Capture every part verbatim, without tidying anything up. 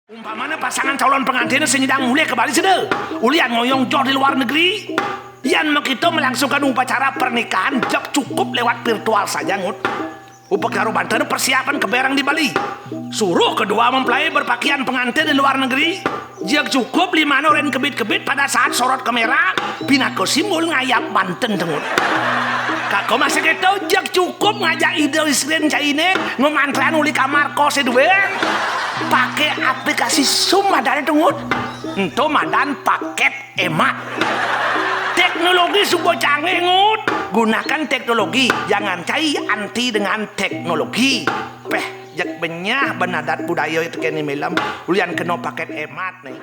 Umpamane pasangan calon pengantin sing nyidang mulih ka Bali sida, ulian ngoyong joh di luar negeri, yan makita melangsungkan upacara pernikahan jeg cukup lewat virtual saja, Ngut. Upakara banten persiapan kebereng di Bali. Suruh kedua mempelai berpakaian pengantin di luar negeri. Jeg cukup limana orang kebit-kebit pada saat sorot kamera, pinaka simbol ngayab banten, Ngut. Kaka masa kita jeg cukup ngajak ida istri caine ngamantran uli kamar kos dua. Pakai aplikasi Zoom madan, Ngut. Ento madan paket hemat. Teknologi suba canggih, Ngut. Gunakan teknologi, jangan cai anti dengan teknologi. Peh, jeg benyah ben adat budaya teken ni Melem, ulian kena paket hemat ni.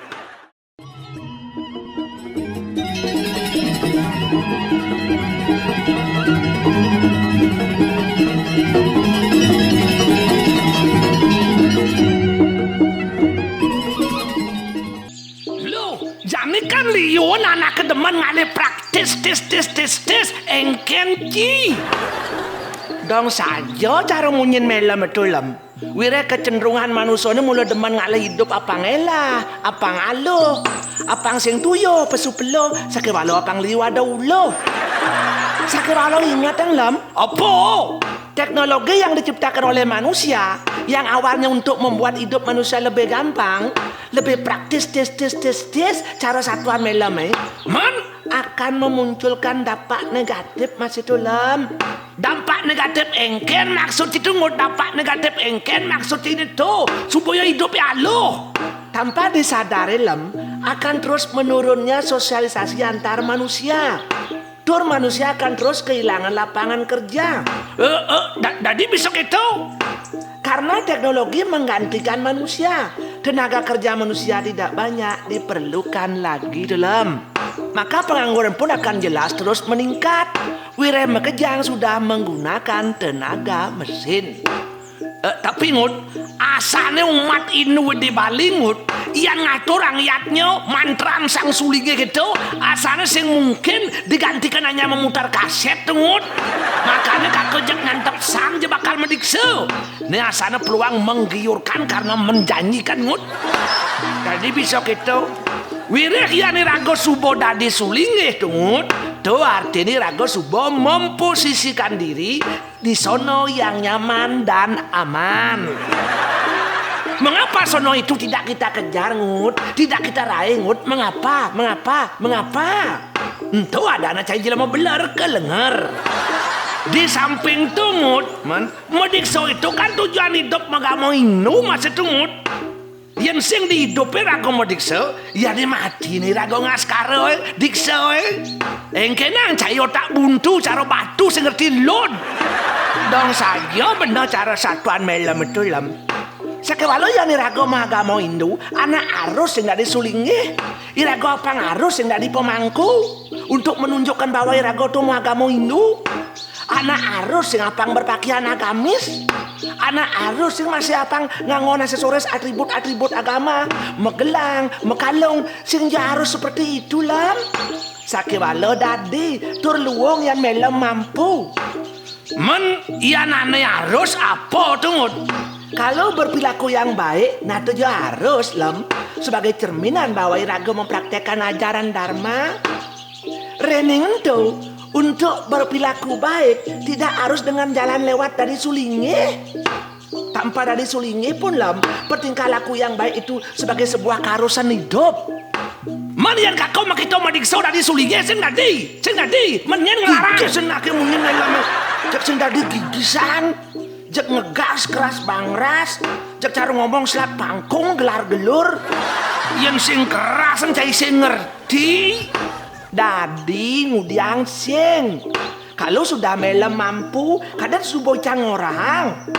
Loh, jani kan liun anake demen ngalih praktis, tis, tis, tis, tis, engken ci. Dong saja cara munyin Melem ento, Lem. Wiréh kecenderungan manusane mula demen ngalih idup apang elah, apang aluh, apang sing tuyuh, pesu peluh, sakewala apang liu ada uluh. Sakewala ingetang, Lem. Apa? Teknologi yang diciptakan oleh manusia, yang awalnya untuk membuat hidup manusia lebih gampang, lebih praktis, tis, tis, tis, tis, cara satuan Melem, eh, Men? Akan memunculkan dampak negatif, Mas, ento, Lem. Dampak negatif engken maksud ento, Ngut, dampak negatif engken maksud ento, supaya hidup aluh. Tanpa disadari, Lem, akan terus menurunnya sosialisasi antar manusia. Tur manusia akan terus kehilangan lapangan kerja. Eh, eh, da-, dadi bisa gitu? Karena teknologi menggantikan manusia, tenaga kerja manusia tidak banyak diperlukan lagi, Lem. Maka pengangguran pun akan jelas terus meningkat. Wiréh makejang sudah menggunakan tenaga mesin. Eh, tapi, Ngut, asane umat Hindu di Bali, Ngut, yan ngaturang yadnya mantran Sang Sulingih gitu, asane sing mungkin digantikan hanya memutar kaset, Ngut. Makanya kaka jeg ngantep sang ja bakal madiksa. Ini asane peluang menggiurkan karena menjanjikan, Ngut. Jadi bisa gitu. Wiréh yan iraga suba dadi Sulingih, Ngut. To artine iraga suba memposisikan diri di sono yang nyaman dan aman. Mengapa sono itu tidak kita kejar, Ngut? Tidak kita raih, Ngut? Mengapa? Mengapa? Mengapa? Ento ada anak cai jelema beler kelenger. Di samping to, Ngut, Men? Madiksa itu kan tujuan hidup magama Hindu, Mas, ento, Ngut. Yen sing diidupe raga madiksa, ya di matine raga ngaskara, eh, diksa, eh. Engkenang cai otak buntu cara batu sing ngerti lun. Dong saja bener cara satuan Melem ento, Lem. Sakewala yan iraga magama Hindu, anak arus sing dadi Sulingih, iraga apang arus sing dadi pemangku untuk menunjukkan bahwa iraga to magama Hindu. Anak arus sing apang berpakaian agamis. Anak arus sing masih apang nganggon aksesoris atribut-atribut agama, magelang, makalung, sing ja arus seperti itu, Lem. Sakewala dadi, tur luung yan Melem mampu. Men, yan ane arus apa to, Ngut? Kalau berperilaku yang baik, nah to ja arus, Lem, sebagai cerminan bahwa iraga mempraktekkan ajaran Dharma. Rening ento, untuk berperilaku baik, tidak harus dengan jalan lewat dadi Sulingih. Tanpa dadi Sulingih pun, Lem, bertingkah laku yang baik itu sebagai sebuah keharusan hidup. Men yan kaka makita madiksa dadi Sulingih, sing dadi, sing dadi, men yan nglarang. Gigis anake munyin, Lem. Jeg sing dadi gigisan, jeg ngegas keras bangras, jeg cara ngomong selat pangkung gelar gelur. Yen sing keras, cai sing ngerti. Dadi ngudiang sing. Kalau sudah Melem mampu, kada suba icang ngorahang.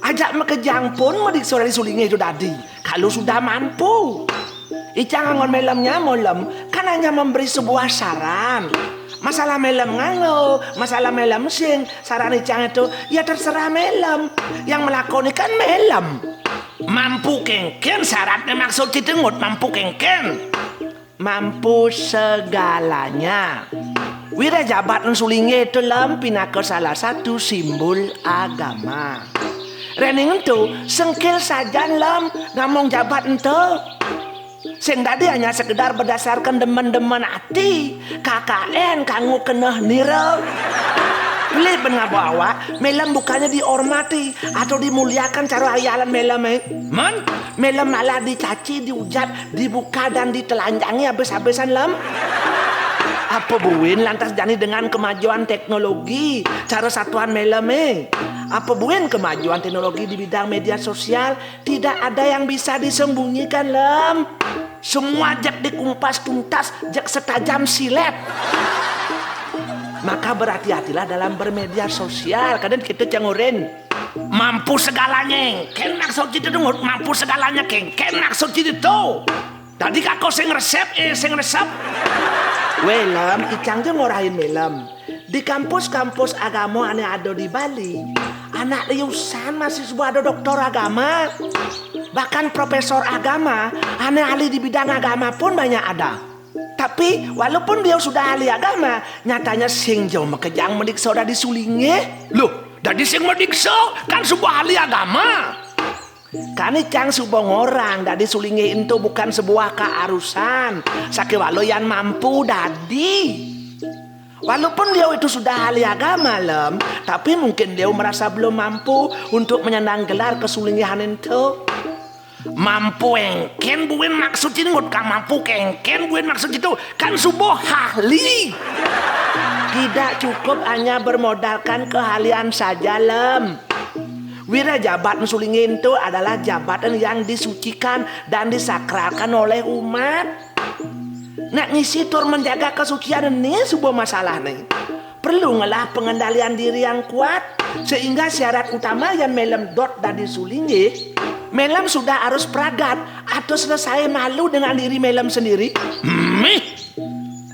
Ajak makejang pun madiksa dadi Sulingih to dadi. Kalau sudah mampu. Icang anggon Melem nyama, Lem, kan hanya memberi sebuah saran. Masalah Melem nganggo, masalah Melem sing, saran icang itu, ya terserah Melem. Yang melakoni kan Melem. Mampu kengken syaratnya, maksud ento, Ngut, mampu kengken. Mampu segalanya. Wiréh jabatan Sulingih to, Lem, pinaka salah satu simbol agama. Ring ento, sengkil sajan, Lem, ngamong jabat ento. Sing dadi hanya sekedar berdasarkan demen-demen ati, K K N kanggo keneh nira. Pelit ben ngaba awak, Melem bukannya dihormati atau dimuliakan cara ayalan Melem, eh. Men, Melem malah dicaci, dihujat, dibuka dan ditelanjangi habis-habisan, Lem. Apa buin lantas jani dengan kemajuan teknologi, cara satuan Melem, eh? Apa buin kemajuan teknologi di bidang media sosial? Tidak ada yang bisa disembunyikan, Lem. Semua jek dikumpas tuntas, jek setajam silet. Maka berhati-hatilah dalam bermedia sosial. Kadang kita cangurin. Mampu segalanya, kén maksud kita tuh, mampu segalanya, kén, kén maksud kita tuh. Dadi kako sing resep, eh, sing resep. Wé, Lem, icang ja ngorahin Melem. Di kampus-kampus agama ané ada di Bali, anak liusan masih suba ada doktor agama. Bahkan profesor agama, ané ahli di bidang agama pun banyak ada. Tapi, walaupun beliau sudah ahli agama, nyatanya sing ja makejang madiksa dadi sulinggih. Loh, dadi sing madiksa kan suba ahli agama. Kan icang suba ngorang, dadi sulinggih ento bukan sebuah keharusan. Sakéwala yan mampu dadi. Walaupun beliau itu sudah ahli agama, Lem, tapi mungkin beliau merasa belum mampu untuk menyandang gelar kesulinggihan ento. Mampu engkén buin maksud itu, ngut, kang mampu kéngkén buin maksud itu, kan suba ahli. Tidak cukup hanya bermodalkan keahlian saja, Lem. Wira jabat sulinggih ento adalah jabatan yang disucikan dan disakralkan oleh umat. Nak ngisi tur menjaga kesucian ené suba masalahné. Perlu ngelah pengendalian diri yang kuat, sehingga syarat utama yan Melem dot dadi sulinggih, Melem sudah harus pragat atau selesai malu dengan diri Melem sendiri. Mih,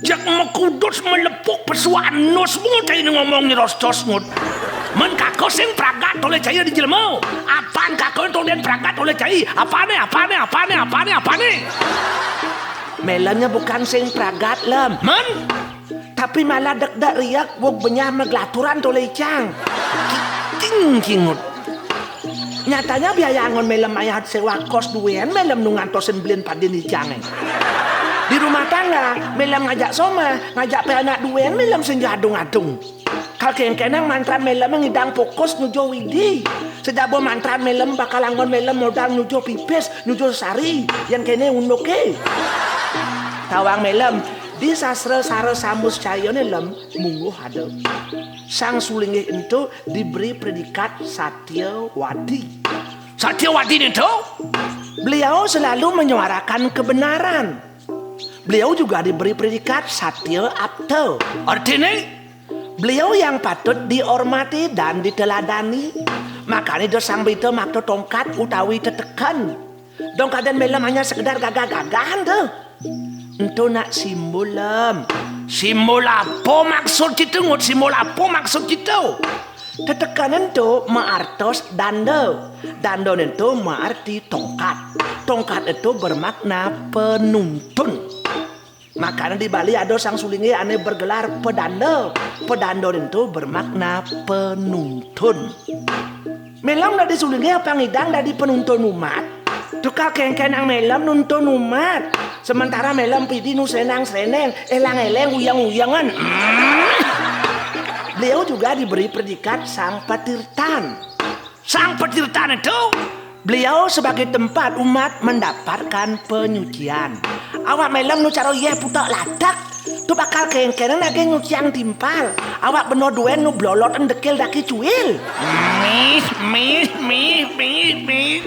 jak makudus malepuk pesuan nus, ngut, cai ngomong nyerostos, ngut. Men kako sing pragat oleh cai di jelema. Apan kako ento dén pragat oleh cai? Apané, apané, apané, apané, apané? Melemnya bukan sing pragat, Lem. Men? Tapi malah dek-dek riak, wuk benyah maglaturan tolé icang. Kiting kingut. Nyatanya biaya anggon Melem mayah sewa kos duén, Melem nu ngantosin belin padin icangé. Di rumah tangga, Melem ngajak somah, ngajak pé anak duén, Melem sing ja adung-adung. Kal kéngkénang mantran Melem ngidang fokus nuju Widi. Sajaba mantran Melem bakal anggon Melem modal nuju pipis, nuju sari, yan kéné unduké. Tawang Melem, di sastra Sara Sambuscayané, Lem, mungguh ada. Sang sulinggih ento diberi predikat Satyawadi. Satyawadi ento? Beliau selalu menyuarakan kebenaran. Beliau juga diberi predikat Satya Apta. Artiné? Beliau yang patut dihormati dan diteladani. Makané da Sang Berita makta tongkat utawi teteken. Dong kadén Melem hanya sekedar gagah-gagahan da. Ento nak simbol, Lem. Simbol apa maksud kita, ngut? Simbol apa maksud kita? Teteken ento maartos danda. Danda ento maarti tongkat. Tongkat ento bermakna penuntun. Makané di Bali ada sang sulinggih ané bergelar pedanda. Pedanda ento bermakna penuntun. Melem dadi sulinggih apa ngidang dadi penuntun umat? Tukal kéngkénang Melem nuntun umat. Sementara Melem Pidi nu srénang-srénéng, élang-éléng, uyang-uyangan. Hmm. Beliau juga diberi predikat Sang Patirtan. Sang Patirtan itu, beliau sebagai tempat umat mendapatkan penyucian. Awak Melem nu cara yéh putak ladak, tu bakal kéngkénang nagih nyuciang timpal. Awak bena duén nu blolot, dekil daki cuil. Mih, mih, mih, mih,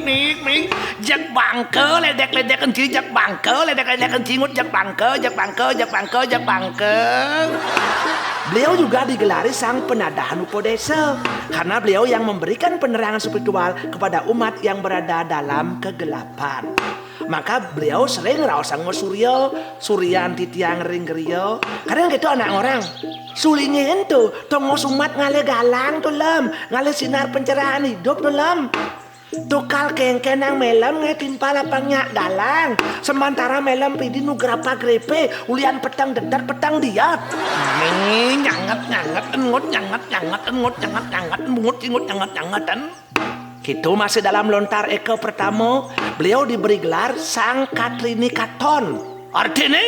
mih, mih. Jak bangka, ledek-ledek enci, jak bangka, ledek-ledek enci, ngut, jak bangka, jak bangka, jak bangka, jak bangka. Beliau juga digelari Sang Penadahan Upadesa, karena beliau yang memberikan penerangan spiritual kepada umat yang berada dalam kegelapan. Maka beliau sering raosang surya, suryan titiang ring griya. Kadén kéto anak ngorang. Sulinggih ento, tongos umat ngalih galang to, Lem, ngalih sinar pencerahan hidup to, Lem. Tukal kéngkénang Melem ngaé timpal apang nyak galang, semantara Melem Pidi nu grapa-grépé, ulian peteng dedet peteng diet. Mih, nyanget, nyanget, engut, nyanget, nyanget, engut, nyanget, nyanget, engut, engut, nyanget, nyanget, en. Kita masih dalam lontar eka pertama, beliau diberi gelar Sang Katrinikaton. Artinya,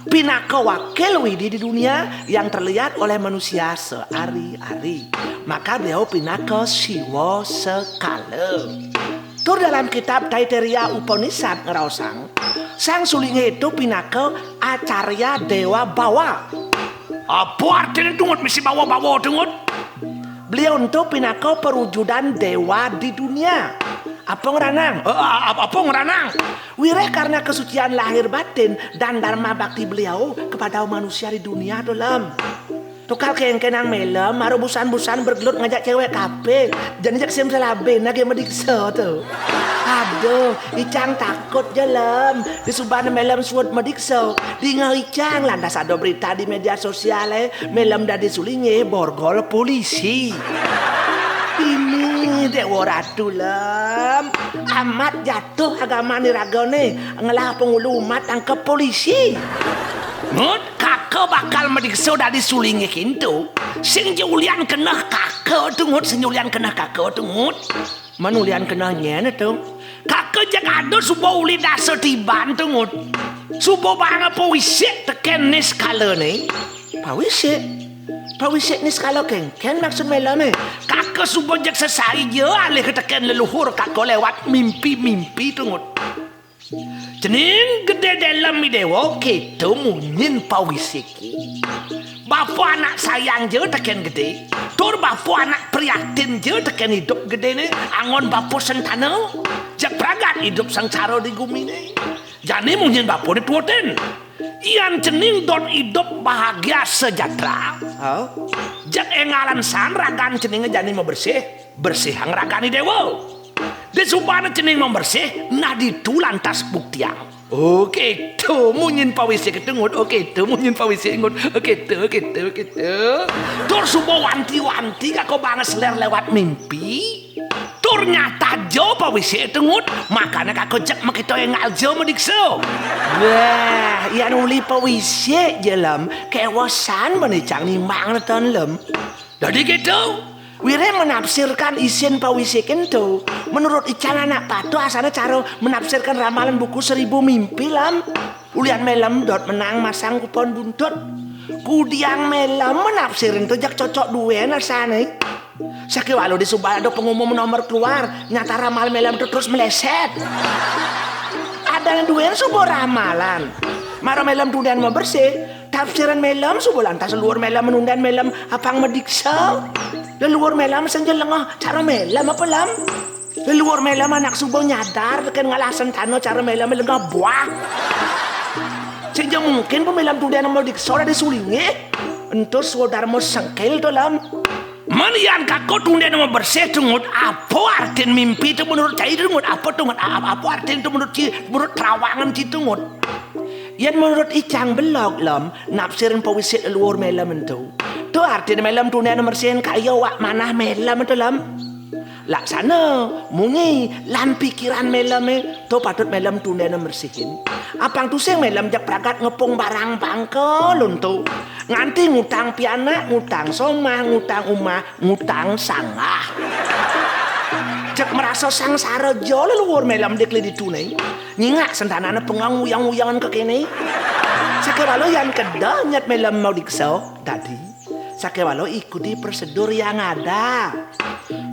pinaka wakil Widi di dunia yang terlihat oleh manusia sehari-hari. Maka beliau pinaka Siwa Sekala. Tur dalam kitab Taittiriya Upanishad ngeraosang, Sang Sulingih itu pinaka Acarya Dewa Bawa. Apa artinya tungut misi bawa-bawa tungut? Beliau itu pinaka perwujudan dewa di dunia. Apa ngeranang? Eh, a- a- apa ngeranang? Wiréh karena kesucian lahir batin dan dharma bakti beliau kepada manusia di dunia tu, Lem. Tukal kéngkénang mélem, mara busan-busan bergelut ngajak cewek kabéh. Jani jak sim salabé, nagih madiksa tu. Aduh, icang takut ja, Lem. Disubané mélem suud madiksa, dingeh icang lantas ada berita di media sosial, eh, mélem dadi Sulingih borgol polisi. Ini Déwa Ratu, Lem. Amat jatuh agama niragané, ngelah pengulu umat tangkep polisi. Ngut, kaka bakal madiksa dadi Sulingih kintu. Sing ja ulian keneh kaka tu, Ngut, sing ja ulian keneh kaka tu, Ngut. Man ulian keneh nyén tu? Kaka jak ada suba uli dasa tiban tu, Ngut. Suba banga pawisik tekén niskalané. Pawisik? Pawisik niskala kéngkén maksud mélemé? Kaka suba jak sesai ja alih ka tekén leluhur kaka lewat mimpi-mimpi tu, Ngut. Cening gedé délem i déwa, kéto munyin pawisiké. Bapa anak sayang ja tekén gedé, tur bapa anak prihatin ja tekén idup gedéné, anggon bapa sentana, jeg pragat idup sangsara di guminé. Jani munyin bapané tuutin. Yan cening dot idup bahagia sejahtera. Oh. Jeg éngalan san ragan ceningé jani mabersih, bersihang ragan i déwa. Disubané cening mabersih, nah ditu lantas buktiang. Oké, to munyin pawisik tu, Ngut. Oké, to munyin pawisik, Ngut. Oké, to, oké, to, oké, to. Tur suba wanti-wanti kaka banges ler lewat mimpi. Tur nyata ja pawisik tu, Ngut. Makané kaka jeg makita énggal ja madiksa. Wah, yan uli pawisik ja, Lem. Kéwesan bani cang nimbang neton, Lem. Dadi kéto, wiréh menafsirkan isin pawisiké ento. Menurut icang anak patuh asané cara menafsirkan ramalan buku seribu mimpi, Lem. Ulian mélem dot menang masang kupon buntut. Kudiang mélem menafsirin to jak cocok duén asané. Sakéwala disuba ada pengumuman nomor keluar, nyata ramal mélem to terus meleset. Adané duén suba ramalan. Mara mélem tundén mabersih, tafsiran mélem suba lantas leluhur mélem nundén mélem apang madiksa. Leluhur mélem sing ja lengeh cara mélem apa, Lem? Leluhur mélem anak suba nyadar tekén ngalah sentana cara mélem lengeh buah. Sing ja mungkin pa mélem tundén madiksa dadi Sulingih. Ento swadarma sengkil to, Lem. Man yan kaka tundén mabersih tu, Ngut, apa artin mimpi tu menurut cai tu, Ngut? Apa tu, Ngut? A- apa artin tu menurut ci, menurut terawangan ci tu, Ngut? Yan menurut icang belog, Lem, nafsirin pawisik leluhur mélem ento. Tu artin mélem tundén mabersihin kaya awak manah mélem ento, Lem. Laksana, munyi, lan pikiran mélemé, to patut mélem tundén mabersihin. Apang tusing mélem jeg pragat ngepung barang bangka lonto. Nganti ngutang pianak, ngutang somah, ngutang umah, ngutang sanggah. Jeg merasa sangsara ja leluhur mélem dikli dituné. Nyingak sentanané pengang uyang-uyangan kekéné. Sakéwala yan kedeh nyet mélem madiksa, dadi. Sakéwala ikuti prosedur yang ada.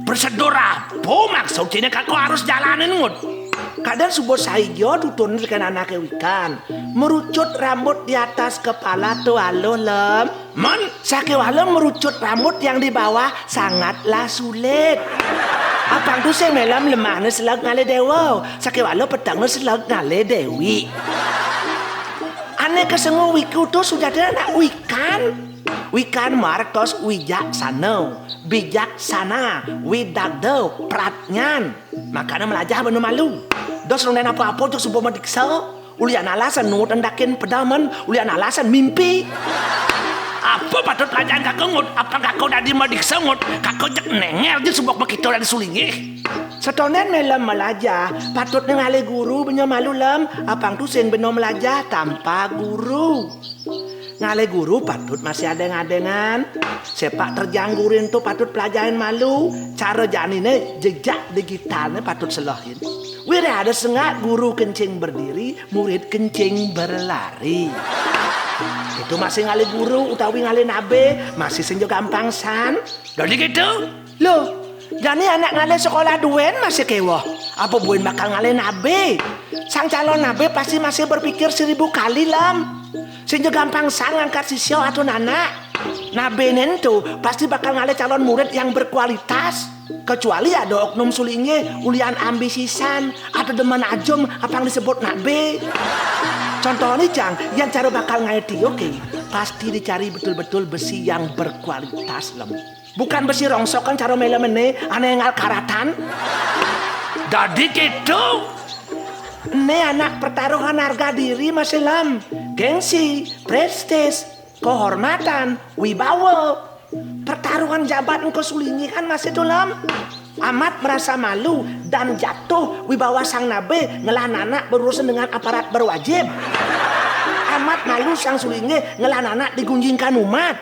Prosedur apa maksudné kaka harus jalanin, Ngut? Kadén suba sai ja tutunan tekén anaké wikan. Merucut rambut di atas kepala to aluh, Lem. Man, sakéwala merucut rambut yang di bawah sangatlah sulit. Apang tusing mélem lemahné seleg ngalih déwa, sakéwala petengné seleg ngalih déwi. Ané kasengu wiku to sujatiné anak wikan. Wikan maartos wijaksana, bijaksana, widagda, pratnyan. Makané melajah bana malu. Dos nundén apa-apa juk suba madiksa. Ulian alasan nuut endakin pedemen, ulian alasan mimpi. Apa patut pelajahan kaka, Ngut? Apa kaka dadi madiksa, Ngut? Kaka jeg nengel ja suba makita dadi Sulingih. Satondén mélem melajah, patutné ngalih guru bena malu, Lem. Apang tusing bena melajah tanpa guru. Ngalih guru patut masih adéng-adéngan. Sepak terjang guru ento patut pelajahin malu. Cara janiné jejak digitalné patut selohin. Wiréh ada sengak guru kencing berdiri, murid kencing berlari. Itu masih ngalih guru utawi ngalih nabé, masih sing ja gampang san. Dadi kéto? Loh, jani anak ngalih sekolah duén masih kéweh. Apa buin bakal ngalih nabé? Sang calon nabé pasti masih berpikir seribu kali, Lem. Sing ja gampang san ngangkat sisya atau nanak. Nabé nénto pasti bakal ngalih calon murid yang berkualitas. Kecuali ada oknum sulinggih ulian ambisi san atau demen ajum apang disebut nabé. Contohné, Jang, yang cara bakal ngalih tiuké, pasti dicari betul-betul besi yang berkualitas, Lem. Bukan besi rongsokan cara Mélem né, ané énggal karatan. Dadi kéto. Né anak pertaruhan harga diri masih, Lem. Gengsi, prestis, kehormatan, wibawa. Pertaruhan jabat engko sulinggih kan masih to, Lem. Amat merasa malu dan jatuh wibawa sang nabé ngelah nanak berurusan dengan aparat berwajib. Amat malu sang sulinggih ngelah nanak digunjingkan umat.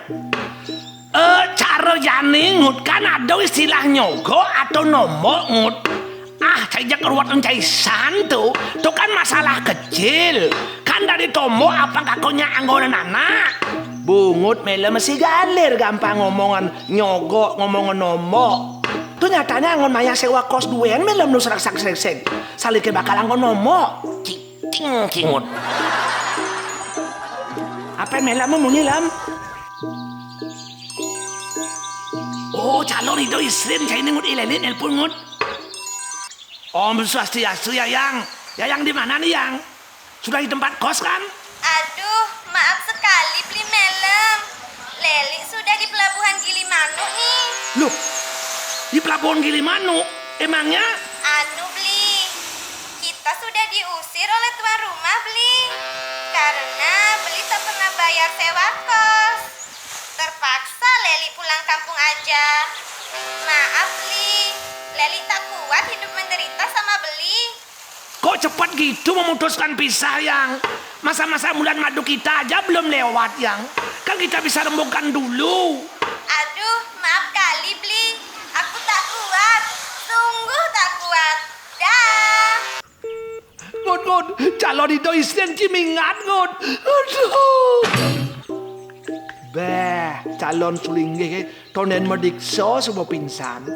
Eh, cara jani, Ngut, kan ada istilah nyogok atau nombok, Ngut. Ah, cai jak ruwet cai san to. To kan masalah kecil. Kan dadi tombok apang kakonnya anggona nanak. Bungut Mélem mesti galir gampang ngomongan nyogok, ngomongan nombok. To nyatané anggon mayah séwa kos duén Mélem nu serak-serak. Saliké bakal anggon nombok. Cicing cingut. Apa Mélem munyi, Lem? Oh, calon Ida Isrin, cai Ngut, i Léli nelpon, Ngut. Om Swastiastu, Yayang. Yayang di mana nih, Yang? Sudah di tempat kos, kan? Aduh, maaf sekali, Bli Mélem. Léli sudah di Pelabuhan Gilimanuk, nih. Loh, di Pelabuhan Gilimanuk? Emangnya? Anu, Bli. Kita sudah diusir oleh tuan rumah, Bli. Karena Beli tak pernah bayar sewa kos. Terpaksa Léli pulang kampung aja. Maaf, Bli. Léli tak kuat hidup menderita sama Beli. Kok cepat gitu memutuskan pisah, Yang? Masa-masa bulan madu kita aja belum lewat, Yang. Kan kita bisa rembukkan dulu. Aduh, maaf kali, Bli. Aku tak kuat. Sungguh tak kuat. Dah. Ngut, Ngut, calon Ida Isrin ki mingat, Ngut. Aduh. Béh, calon sulinggih, tondén madiksa suba pingsan.